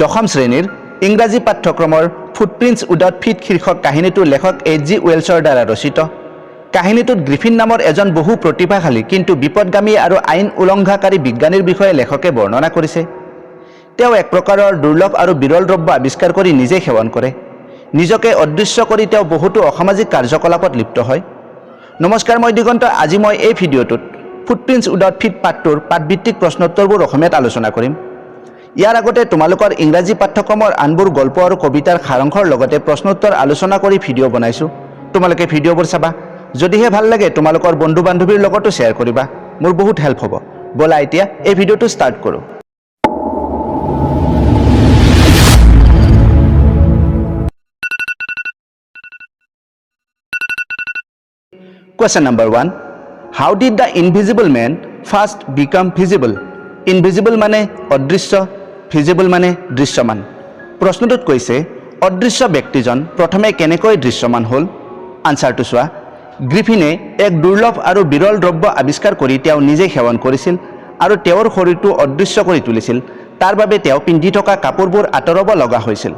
দশম শ্ৰেণীৰ ইংৰাজী পাঠ্যক্ৰমৰ ফুটপ্ৰিণ্টছ উইদাউট ফিট শীৰ্ষক কাহিনীটো লেখক এইচ জি ৱেলছৰ দ্বাৰা ৰচিত। কাহিনীটোত গ্ৰিফিন নামৰ এজন বহু প্ৰতিভাশালী কিন্তু বিপদগামী আৰু আইন উলংঘাকাৰী বিজ্ঞানীৰ বিষয়ে লেখকে বৰ্ণনা কৰিছে। তেওঁ এক প্ৰকাৰৰ দুৰ্লভ আৰু বিৰল দ্ৰব্য আৱিষ্কাৰ কৰি নিজে সেৱন কৰে। নিজকে অদৃশ্য কৰি তেওঁ বহুতো অসামাজিক কাৰ্যকলাপত লিপ্ত হয়। নমস্কাৰ, মই দিগন্ত। আজি মই এই ভিডিঅ'টোত ফুটপ্ৰিণ্টছ উইদাউট ফিট পাঠটোৰ পাঠভিত্তিক প্ৰশ্নোত্তৰবোৰ অসমীয়াত আলোচনা কৰিম। ইয়াৰ আগতে তোমালোকৰ ইংৰাজী পাঠ্যক্ৰমৰ আনবোৰ গল্প আৰু কবিতাৰ সাৰাংশৰ লগতে প্ৰশ্নোত্তৰ আলোচনা কৰি ভিডিঅ' বনাইছোঁ। তোমালোকে ভিডিঅ'বোৰ চাবা। যদিহে ভাল লাগে, তোমালোকৰ বন্ধু বান্ধৱীৰ লগতো শ্বেয়াৰ কৰিবা। মোৰ বহুত হেল্প হ'ব। ব'লা, এতিয়া এই ভিডিঅ'টো ষ্টাৰ্ট কৰোঁ। Question number 1. How did the invisible man first become visible? Invisible মানে অদৃশ্য, ভিজিবল মানে দৃশ্যমান। প্ৰশ্নটোত কৈছে, অদৃশ্য ব্যক্তিজন প্ৰথমে কেনেকৈ দৃশ্যমান হ'ল? আনচাৰটো চোৱা। গ্ৰিফিনে এক দুৰ্লভ আৰু বিৰল দ্ৰব্য আৱিষ্কাৰ কৰি তেওঁ নিজে সেৱন কৰিছিল আৰু তেওঁৰ শৰীৰটো অদৃশ্য কৰি তুলিছিল। তাৰ বাবে তেওঁ পিন্ধি থকা কাপোৰবোৰ আঁতৰাব লগা হৈছিল।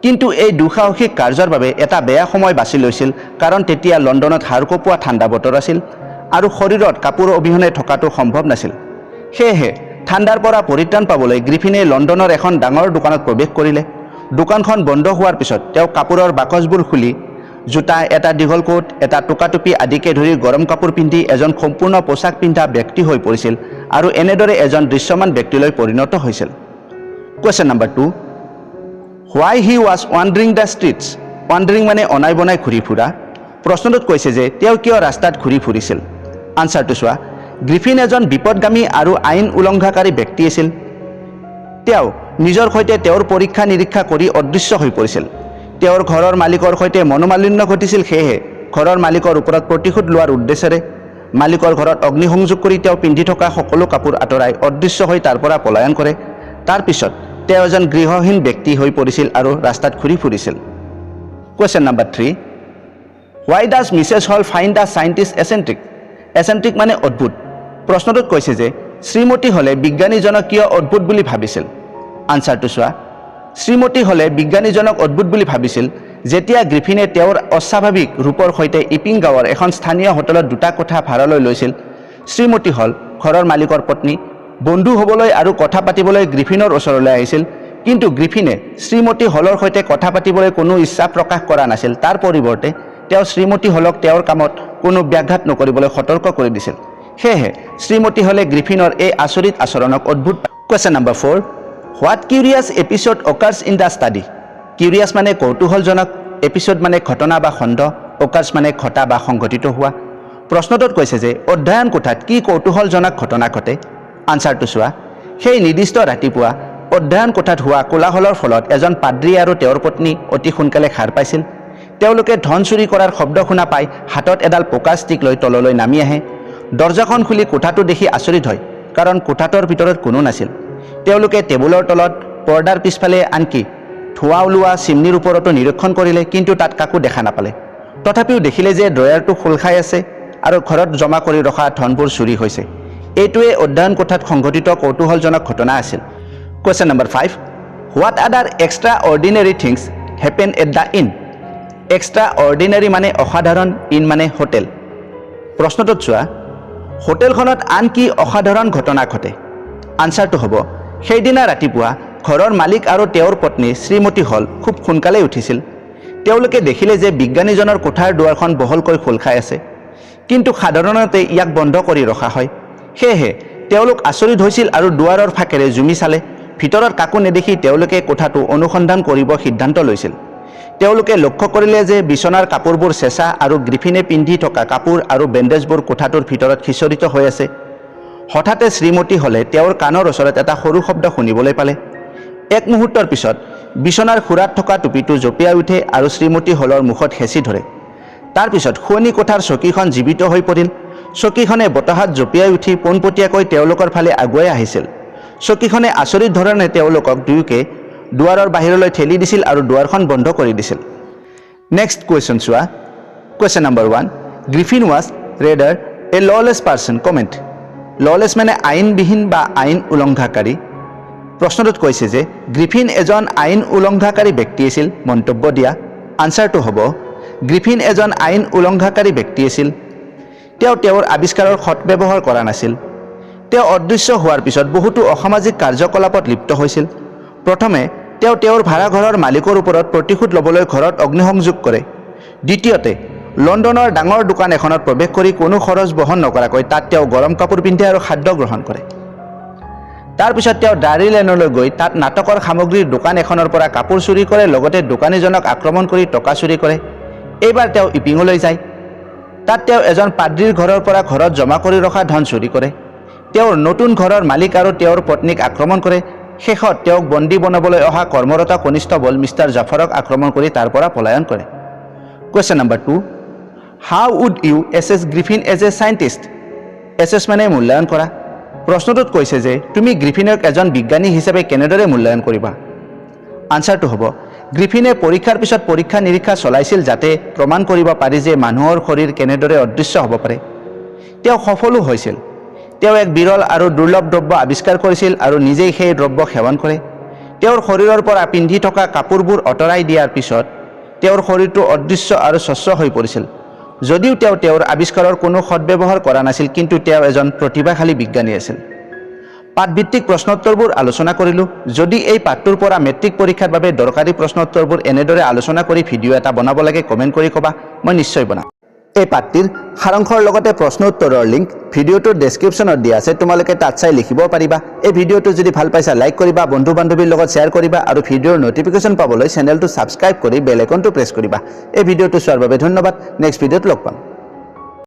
কিন্তু এই দুঃসাহসিক কাৰ্যৰ বাবে এটা বেয়া সময় বাছি লৈছিল, কাৰণ তেতিয়া লণ্ডনত হাড় কঁপোৱা ঠাণ্ডা বতৰ আছিল আৰু শৰীৰত কাপোৰ অবিহনে থকাটো সম্ভৱ নাছিল। সেয়েহে ঠাণ্ডাৰ পৰা পৰিত্ৰাণ পাবলৈ গ্ৰিফিনে লণ্ডনৰ এখন ডাঙৰ দোকানত প্ৰৱেশ কৰিলে। দোকানখন বন্ধ হোৱাৰ পিছত তেওঁ কাপোৰৰ বাকচবোৰ খুলি জোতা, এটা দীঘল কোট, এটা টোকাটুপি আদিকে ধৰি গৰম কাপোৰ পিন্ধি এজন সম্পূৰ্ণ পোছাক পিন্ধা ব্যক্তি হৈ পৰিছিল আৰু এনেদৰে এজন দৃশ্যমান ব্যক্তিলৈ পৰিণত হৈছিল। Question number 2. Why he was wandering the streets? ৱাণ্ডাৰিং মানে অনাই বনাই ঘূৰি ফুৰা। প্ৰশ্নটোত কৈছে যে তেওঁ কিয় ৰাস্তাত ঘূৰি ফুৰিছিল? আনচাৰটো চোৱা। গ্ৰিফিন এজন বিপদগামী আৰু আইন উলংঘাকাৰী ব্যক্তি আছিল। তেওঁ নিজৰ সৈতে তেওঁৰ পৰীক্ষা নিৰীক্ষা কৰি অদৃশ্য হৈ পৰিছিল। তেওঁৰ ঘৰৰ মালিকৰ সৈতে মনোমালিন্য ঘটিছিল। সেয়েহে ঘৰৰ মালিকৰ ওপৰত প্ৰতিশোধ লোৱাৰ উদ্দেশ্যেৰে মালিকৰ ঘৰত অগ্নিসংযোগ কৰি তেওঁ পিন্ধি থকা সকলো কাপোৰ আঁতৰাই অদৃশ্য হৈ তাৰ পৰা পলায়ন কৰে। তাৰপিছত তেওঁ এজন গৃহহীন ব্যক্তি হৈ পৰিছিল আৰু ৰাস্তাত ঘূৰি ফুৰিছিল। Question number 3. Why does Mrs. Hall find the scientist eccentric? এচেণ্ট্ৰিক মানে অদ্ভুত। প্ৰশ্নটোত কৈছে যে শ্ৰীমতী হলে বিজ্ঞানীজনক কিয় অদ্ভুত বুলি ভাবিছিল? আনচাৰটো চোৱা। শ্ৰীমতী হলে বিজ্ঞানীজনক অদ্ভুত বুলি ভাবিছিল, যেতিয়া গ্ৰিফিনে তেওঁৰ অস্বাভাৱিক ৰূপৰ সৈতে ইপিং গাঁৱৰ এখন স্থানীয় হোটেলত দুটা কোঠা ভাড়ালৈ লৈছিল। শ্ৰীমতী হল, ঘৰৰ মালিকৰ পত্নী, বন্ধু হ'বলৈ আৰু কথা পাতিবলৈ গ্ৰিফিনৰ ওচৰলৈ আহিছিল। কিন্তু গ্ৰিফিনে শ্ৰীমতী হলৰ সৈতে কথা পাতিবলৈ কোনো ইচ্ছা প্ৰকাশ কৰা নাছিল। তাৰ পৰিৱৰ্তে তেওঁ শ্ৰীমতী হলক তেওঁৰ কামত কোনো ব্যাঘাত নকৰিবলৈ সতৰ্ক কৰি দিছিল। সেয়েহে শ্ৰীমতী হলে গ্ৰিফিনৰ এই আচৰিত আচৰণক অদ্ভুত। Question number 4. What curious episode occurs in the study? Curious মানে কৌতূহলজনক, এপিছ'ড মানে ঘটনা বা খণ্ড, অকাৰ্ছ মানে ঘটা বা সংঘটিত হোৱা। প্ৰশ্নটোত কৈছে যে অধ্যয়ন কোঠাত কি কৌতূহলজনক ঘটনা ঘটে? আনচাৰটো চোৱা। সেই নিৰ্দিষ্ট ৰাতিপুৱা অধ্যয়ন কোঠাত হোৱা কোলাহলৰ ফলত এজন পাদ্ৰী আৰু তেওঁৰ পত্নী অতি সোনকালে সাৰ পাইছিল। তেওঁলোকে ধন চুৰি কৰাৰ শব্দ শুনা পাই হাতত এডাল পকা ষ্টিক লৈ তললৈ নামি আহে। দৰ্জাখন খুলি কোঠাটো দেখি আচৰিত হয়, কাৰণ কোঠাটোৰ ভিতৰত কোনো নাছিল। তেওঁলোকে টেবুলৰ তলত, পৰ্দাৰ পিছফালে, আনকি ধোঁৱা ওলোৱা চিমনিৰ ওপৰতো নিৰীক্ষণ কৰিলে, কিন্তু তাত কাকো দেখা নাপালে। তথাপিও দেখিলে যে ড্ৰয়াৰটো খোল খাই আছে আৰু ঘৰত জমা কৰি ৰখা ধনবোৰ চুৰি হৈছে। এইটোৱে অধ্যয়ন কোঠাত সংঘটিত কৌতূহলজনক ঘটনা আছিল। Question number 5. What other extraordinary things happen at the inn? Extra ordinary মানে অসাধাৰণ, ইন মানে হোটেল। প্ৰশ্নটোত চোৱা, হোটেলখনত আন কি অসাধাৰণ ঘটনা ঘটে? আনচাৰটো হ'ব, সেইদিনা ৰাতিপুৱা ঘৰৰ মালিক আৰু তেওঁৰ পত্নী শ্ৰীমতী হল খুব সোনকালেই উঠিছিল। তেওঁলোকে দেখিলে যে বিজ্ঞানীজনৰ কোঠাৰ দুৱাৰখন বহলকৈ খোল খাই আছে, কিন্তু সাধাৰণতে ইয়াক বন্ধ কৰি ৰখা হয়। সেয়েহে তেওঁলোক আচৰিত হৈছিল আৰু দুৱাৰৰ ফাঁকেৰে জুমি চালে। ভিতৰত কাকো নেদেখি তেওঁলোকে কোঠাটো অনুসন্ধান কৰিব সিদ্ধান্ত লৈছিল। তেওঁলোকে লক্ষ্য কৰিলে যে বিচনাৰ কাপোৰবোৰ চেঁচা আৰু গ্ৰিফিনে পিন্ধি থকা কাপোৰ আৰু বেণ্ডেজবোৰ কোঠাটোৰ ভিতৰত সিঁচৰিত হৈ আছে। হঠাতে শ্ৰীমতী হলে তেওঁৰ কাণৰ ওচৰত এটা সৰু শব্দ শুনিবলৈ পালে। এক মুহূৰ্তৰ পিছত বিচনাৰ খুৰাত থকা টুপিটো জঁপিয়াই উঠে আৰু শ্ৰীমতী হলৰ মুখত হেঁচি ধৰে। তাৰপিছত শোৱনি কোঠাৰ চকীখন জীৱিত হৈ পৰিল। চকীখনে বতাহত জঁপিয়াই উঠি পোনপটীয়াকৈ তেওঁলোকৰ ফালে আগুৱাই আহিছিল। চকীখনে আচৰিত ধৰণে তেওঁলোকক দুয়োকে দুৱাৰৰ বাহিৰলৈ ঠেলি দিছিল আৰু দুৱাৰখন বন্ধ কৰি দিছিল। নেক্সট কুৱেশ্যন চোৱা। Question number 1. Griffin was rather a lawless person. Comment. Lawless মানে আইনবিহীন বা আইন উলংঘাকাৰী। প্ৰশ্নটোত কৈছে যে গ্ৰিফিন এজন আইন উলংঘাকাৰী ব্যক্তি আছিল, মন্তব্য দিয়া। আনচাৰটো হ'ব, গ্ৰিফিন এজন আইন উলংঘাকাৰী ব্যক্তি আছিল। তেওঁ তেওঁৰ আৱিষ্কাৰৰ সৎব্যৱহাৰ কৰা নাছিল। তেওঁ অদৃশ্য হোৱাৰ পিছত বহুতো অসামাজিক কাৰ্যকলাপত লিপ্ত হৈছিল। প্ৰথমে তেওঁ তেওঁৰ ভাড়াঘৰৰ মালিকৰ ওপৰত প্ৰতিশোধ ল'বলৈ ঘৰত অগ্নিসংযোগ কৰে। দ্বিতীয়তে, লণ্ডনৰ ডাঙৰ দোকান এখনত প্ৰৱেশ কৰি কোনো খৰচ বহন নকৰাকৈ তাত তেওঁ গৰম কাপোৰ পিন্ধে আৰু খাদ্য গ্ৰহণ কৰে। তাৰপিছত তেওঁ ড্ৰাৰী লেনলৈ গৈ তাত নাটকৰ সামগ্ৰীৰ দোকান এখনৰ পৰা কাপোৰ চুৰি কৰে, লগতে দোকানীজনক আক্ৰমণ কৰি টকা চুৰি কৰে। এইবাৰ তেওঁ ইপিঙলৈ যায়। তাত তেওঁ এজন পাদ্ৰীৰ ঘৰৰ পৰা ঘৰত জমা কৰি ৰখা ধন চুৰি কৰে। তেওঁৰ নতুন ঘৰৰ মালিক আৰু তেওঁৰ পত্নীক আক্ৰমণ কৰে। শেষত তেওঁক বন্দী বনাবলৈ অহা কৰ্মৰত কনিষ্টবল মিষ্টাৰ জাফৰক আক্ৰমণ কৰি তাৰ পৰা পলায়ন কৰে। Question number 2, how would you assess Griffin as a scientist? Assess মানে মূল্যায়ন কৰা। প্ৰশ্নটোত কৈছে যে তুমি গ্ৰিফিনক এজন বিজ্ঞানী হিচাপে কেনেদৰে মূল্যায়ন কৰিবা? আনচাৰটো হ'ব, গ্ৰিফিনে পৰীক্ষাৰ পিছত পৰীক্ষা নিৰীক্ষা চলাইছিল যাতে প্ৰমাণ কৰিব পাৰি যে মানুহৰ শৰীৰ কেনেদৰে অদৃশ্য হ'ব পাৰে। তেওঁ সফলো হৈছিল। তেওঁ এক বিৰল আৰু দুৰ্লভ দ্ৰব্য আৱিষ্কাৰ কৰিছিল আৰু নিজেই সেই দ্ৰব্য সেৱন কৰে। তেওঁৰ শৰীৰৰ পৰা পিন্ধি থকা কাপোৰবোৰ আঁতৰাই দিয়াৰ পিছত তেওঁৰ শৰীৰটো অদৃশ্য আৰু স্বচ্ছ হৈ পৰিছিল। যদিও তেওঁ তেওঁৰ আৱিষ্কাৰৰ কোনো সদ্ব্যৱহাৰ কৰা নাছিল, কিন্তু তেওঁ এজন প্ৰতিভাশালী বিজ্ঞানী আছিল। পাঠভিত্তিক প্ৰশ্নোত্তৰবোৰ আলোচনা কৰিলোঁ। যদি এই পাঠটোৰ পৰা মেট্ৰিক পৰীক্ষাৰ বাবে দৰকাৰী প্ৰশ্নোত্তৰবোৰ এনেদৰে আলোচনা কৰি ভিডিঅ' এটা বনাব লাগে, কমেণ্ট কৰি ক'বা, মই নিশ্চয় বনাম। এই পাঠটিৰ সাৰাংশৰ লগতে প্ৰশ্ন উত্তৰৰ লিংক ভিডিঅ'টোৰ ডেছক্ৰিপশ্যনত দিয়া আছে। তোমালোকে তাত চাই লিখিব পাৰিবা। এই ভিডিঅ'টো যদি ভাল পাইছা, লাইক কৰিবা, বন্ধু বান্ধৱীৰ লগত শ্বেয়াৰ কৰিবা আৰু ভিডিঅ'ৰ ন'টিফিকেশ্যন পাবলৈ চেনেলটো ছাবস্ক্ৰাইব কৰি বেল আইকনটো প্ৰেছ কৰিবা। এই ভিডিঅ'টো চোৱাৰ বাবে ধন্যবাদ। নেক্সট ভিডিঅ'ত লগ পাম।